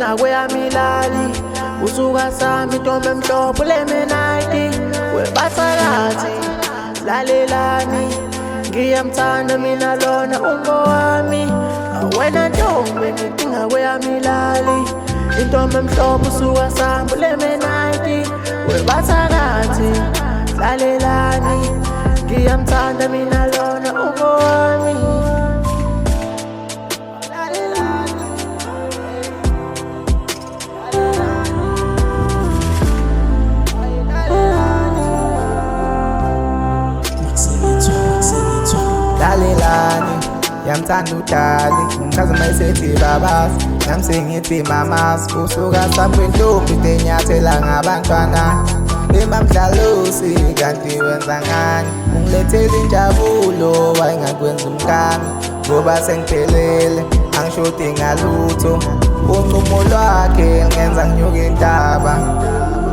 ngidinga kweyami ilali. Usuka sami intombi emhlophe ulemenayiti. Webathakathi, lalelani. Ngiyamthanda mina lona ungowami. Wena ntombi ngidinga kweyami ilali. Intombi emhlophe usuka sami ulemenayiti. Webathakathi, lalelani. Ngiyamthanda mina lona ungowami. Lalelani, yamthanda udali ngichaza uma esethi babas nami sengithi mamas usuka sakwintombi tenyathela ngabantwana emamdlalosi kanti wenza ngani ungilethela injabulo wayengakwenza umkami ngoba sengiphelele angishodi ngalutho uncumo lwakhe ngenza nginyuke intaba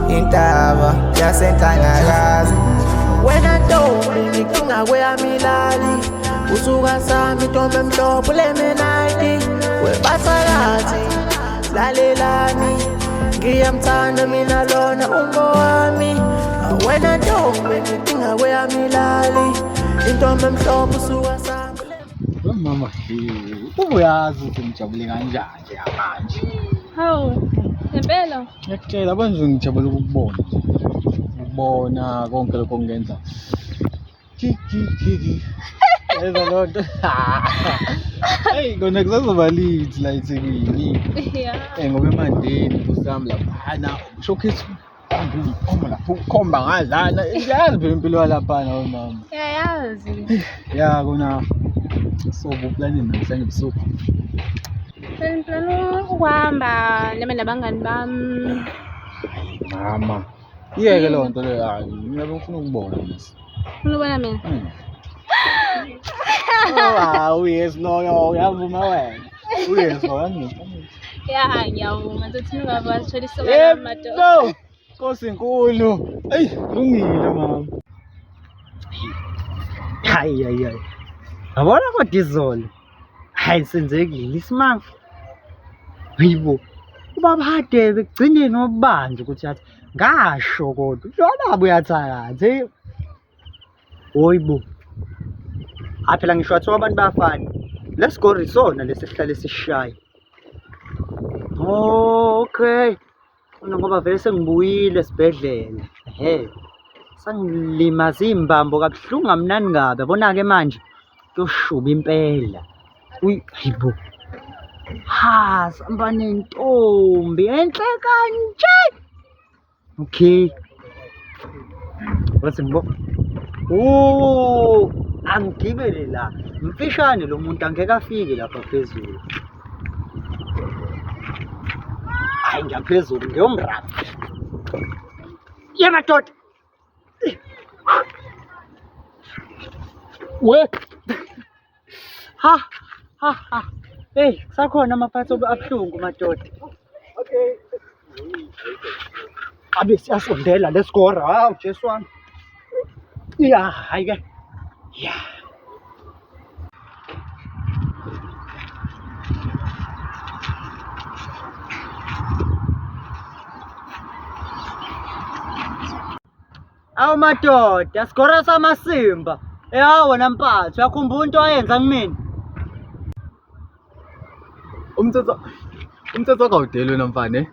intaba yasenhlangakazi. Wena ntombi ngidinga kweyami ilali. Usuka sami intombi emhlophe ulemenayiti. Webathakathi, lalelani. Ngiyamthanda mina lona ungowami. Wena ntombi ngidinga kweyami ilali. Intombi emhlophe usuka sami. Mama, ubuyazi ukuthi ngijabule kanjani nje manje. Hawu, ngempela. Ngiyakutshela abantu ngijabule ukukubona. Ukubona konke lokho kungenza. Ki ki ki ki. Yenza loo nto. Hey, kona kusazoba lithi la eThekwini. Yeah. Eh ngoba eMandeni nkosi yami laphana showcase ukhomba lapho ukhomba ngadlana. Iyazi phela impilo yalaphana we mama. Ngiyayazi. Ya kona so buplanini namhlanje ebusuku. Sengiplana ukuhamba nami nabangani bami. Mama. Iyeke leyo nto leyo, hayi mina bengifuna ukubona mos. Ufuna ukubona mina? Oh, hawu yes loyo uyavuma wena. Uyes loyo angithi. Ya, ngiyavuma. Ngizothi ungakwazi uthola isoka lami madoda. Yebo. Nkosi inkulu. Eyi, kulungile mama. Hayi hayi hayi. Yabona kodwa izolo. Hayi senzekile isimanga. Hayibo. Ubaba Hadebe ekugcineni wabanjwa ukuthi athi ngasho kodwa lo baba uyathakatha. Hey. Hoyibo. Hayi phela ngisho wathiwa abantu bayafana. Let's go isona lesi sihlale sisishaya. Oh, okay. Mina ngoba vele sengibuyile esibhedlela. Ehhe. Sangilimaza iy'mbambo kabuhlungu kamnandi kabi. Yabona-ke manje kuyoshuba impela. Uyi, hayibo. Ha, sihamba nentombi enhle kanje. Okay. Wathi ngibo. Oh, angigibele la. Mfishane lo muntu angeke afike lapha phezulu. Hayi ngiyaphezulu ngiyomrapha. Ye madoda. We. Ha ha ha. Hey, kusakhona amaphathi abuhlungu madoda. Okay. Abe siyasondela lesigora. Hawu Jesu wami. Ya, hayi ke. Ya. Awu madoda, sigora samasimba. Eya wena mpathu, uyakhumbula into ayenza kumina? Umthetho umthetho wakho awudeli wena mfana eh?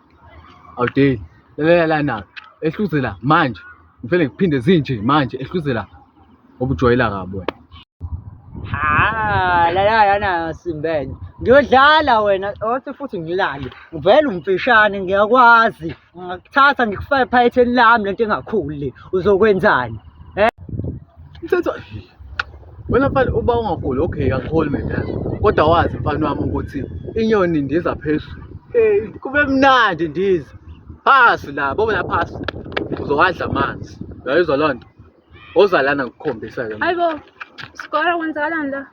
Awudeli. Lalela lana. Ehluze la manje. Ngivele ngiphinde zinje manje ehluze la. Ngoba ujwayela kabi wena. Ha, la lana simbene. Ngiyodlala wena, othi futhi ngilale. Ngivele umfishane ngiyakwazi. Ngingakuthatha ngikufake ephaketheni lami lento engakhuli le. Uzokwenzani? Umthetho wena mfana uba ungaguli okay angiholi mina yazi. Kodwa wazi mfana wami ukuthi inyoni indiza phezulu. Hey, kube mnandi indiza. Phasi la, bona phasi. Uzowadla amanzi. Uyayizwa loo nto? Woza lana ngikukhombisa ke. Hayibo. Skora kwenzakalani la?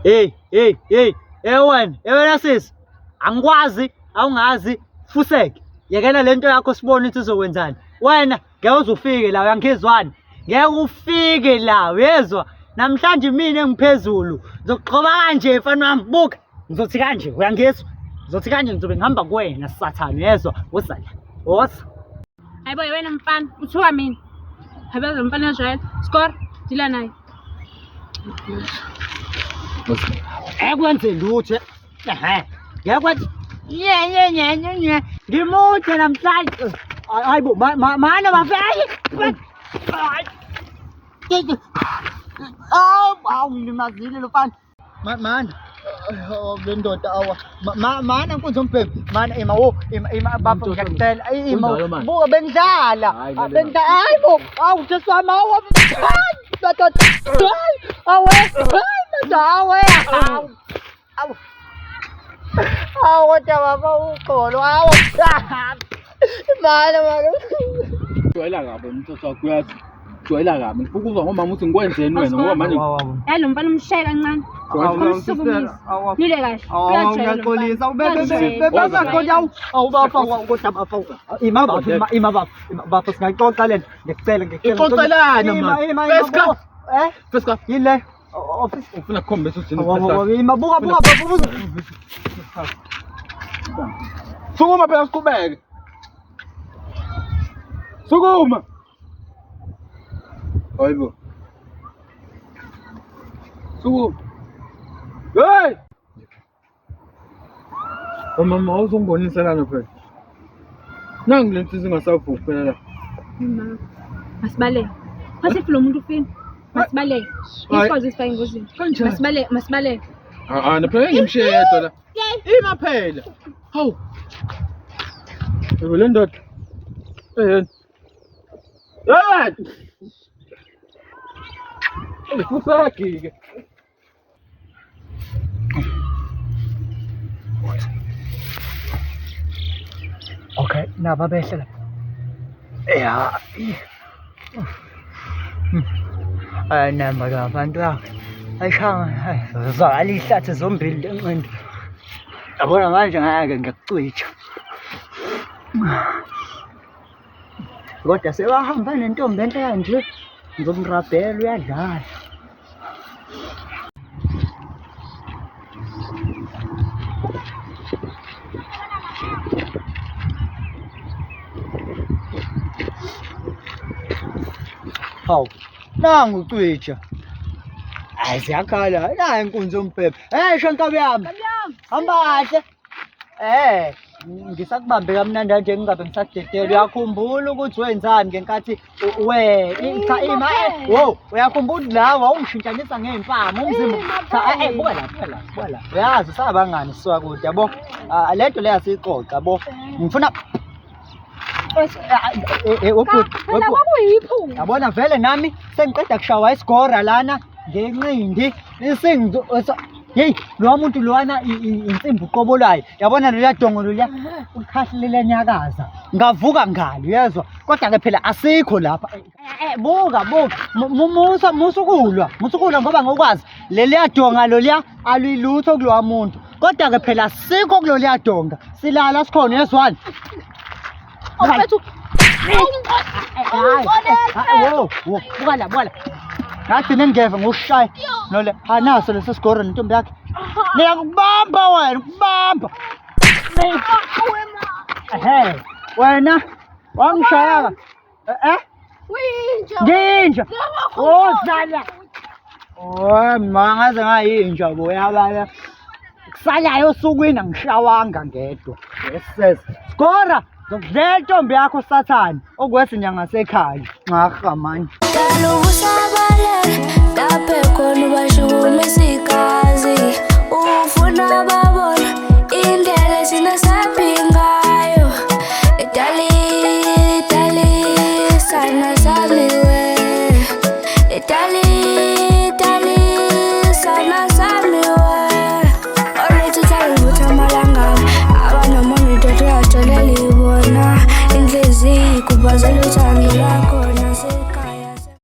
Hey, hey, hey, hey wena, hey wena sisi. Angikwazi, awungazi, fuseke. Yekela lento yakho sibone ukuthi uzokwenzani. Wena ngeke uze ufike la, uyangizwani? Ngeke ufike la, uyezwa? Namhlanje mina engiphezulu. Ngizokugxoba kanje mfana wami, buka. Ngizothi kanje, uyangizwa? Ngizothi kanje ngizobe ngihamba kuwena sathane yezwa. Woza la. Woza. Hayibo wena mfana, uthuka mina. Hayibo lo mfana ojwayele. Score, dila naye. Ekwenze lutho. Ehe. Ngekwenze. Nye nye nye nye nye. Ngimude namhlanje. Hayibo mana bafeyi. Awu, awu ngilimazile lo mfana. Mana. Le ndoda awa. Mana nkunzi yombhemu. Mana ima wo, ima ima bafo ngiyakucela. Ima. Kunjalo manje. Buka bengidlala. Hayi, lalela. Bengidlala. Hayibo. Awu Jesu wami awu. Hayi, madoda. Hayi, awe. Hayi, madoda awe. Awu. Awu. Awu kodwa baba uxolo. Awu. Mana mana. Jwayela kabi umthetho wakho uyazi. Jwayela kabi. Ngifuna ukuzwa ngomama ukuthi ngikwenzeni wena ngoba manje Hayi lo mfana umshaye kancane. Umsukumise. Nile kahle. Uyajwayela lo mfana. Ngiyaxolisa Uyajwayela. awu bafa kodwa bafa ima bafa ima bafa ima bafa singayixoxa lento ngikucela ngikucela Ixoxelana, Ima, man. ima, ima, First buka. class. Eh First class. yini le office Ufuna kukhombisa ukuthi yini Awu, first awu, class. ima buka buka bafa buka Sukuma phela siqhubeke. Sukuma. Hayibo. Sukuma. Hey! Mama awuzongibonisa lana phela. Nangu le nsizwa ingasavuki phela la. Mama, masibaleke. Phathi lo muntu ufini. Masibaleke. Hayi. Isikwazi isifake engozini. Kanjani? Masibaleke, masibaleke. Ah, ah, phela ngimshiye yedwa la. Ima phela. Hawu. Yebo le ndoda. Eh. Hey! Ufusaki ke. Okay, naba behla lapha. Ya. Ay namba la abantu bakhe. Ayishanga, zwakala ihlathi zombili lenqindi. Yabona manje ngeke ngiyakucija. Kodwa sebahamba nentombi enhle kanje. Ngizomrabhela uyadlala. Hawu, nangu uCwija. Hayi ziyakhala, nayi inkunzi yombhebhe. Eh, sho nkabi yami. Hamba kahle. Eh, ngisakubambe kamnandi kanje ngingabe ngisakudedela. Uyakhumbula ukuthi wenzani ngenkathi we cha ima eh, wo, uyakhumbula la wawungishintshanisa ngey'mpama umzimba. Cha eh, eh, buka la, buka la, buka la. Uyazi usabangani sisuka kude yabo. Ah, lento leyo asiyixoxa yabo. Ngifuna eh, ubhuti, Phela ubhuti. kwakuyiphunga. Yabona vele nami sengiqeda kushawa isigora lana ngenqindi isingizo Hey, lowa muntu lowana insimbi uqobo lwayo. Yabona leliya dongo loliya ukhahla lenyakaza. Ngavuka ngalo uyezwa. Kodwa ke phela asikho lapha. Eh, buka buka. Musa musukulwa. Musukulwa ngoba ngokwazi leliya donga loliya aluyilutho kulowa muntu. Kodwa ke phela asikho kuloliya donga. Silala sikhona uyezwani. Awufethu. Hayi, wo, wo, buka la, buka la. Ngagcina ngingeva ngokushaya. Nole, anaso leso sigoro nentombi yakhe. Ngiyakubamba wena, kubamba. Ehe, wena wangishaya. Eh? Uyinja. Nginja. Wozala. Oh, ma ngaze ngayinja bo yabala. Kusalayo osukwini angishawanga ngedwa. Yes. Skora, ngizokudlela intombi yakho sathane okwesinyanga sekhaya. Nxarha manje. Dala ukusabaleka lapho khona ubashukumisa ikhaya.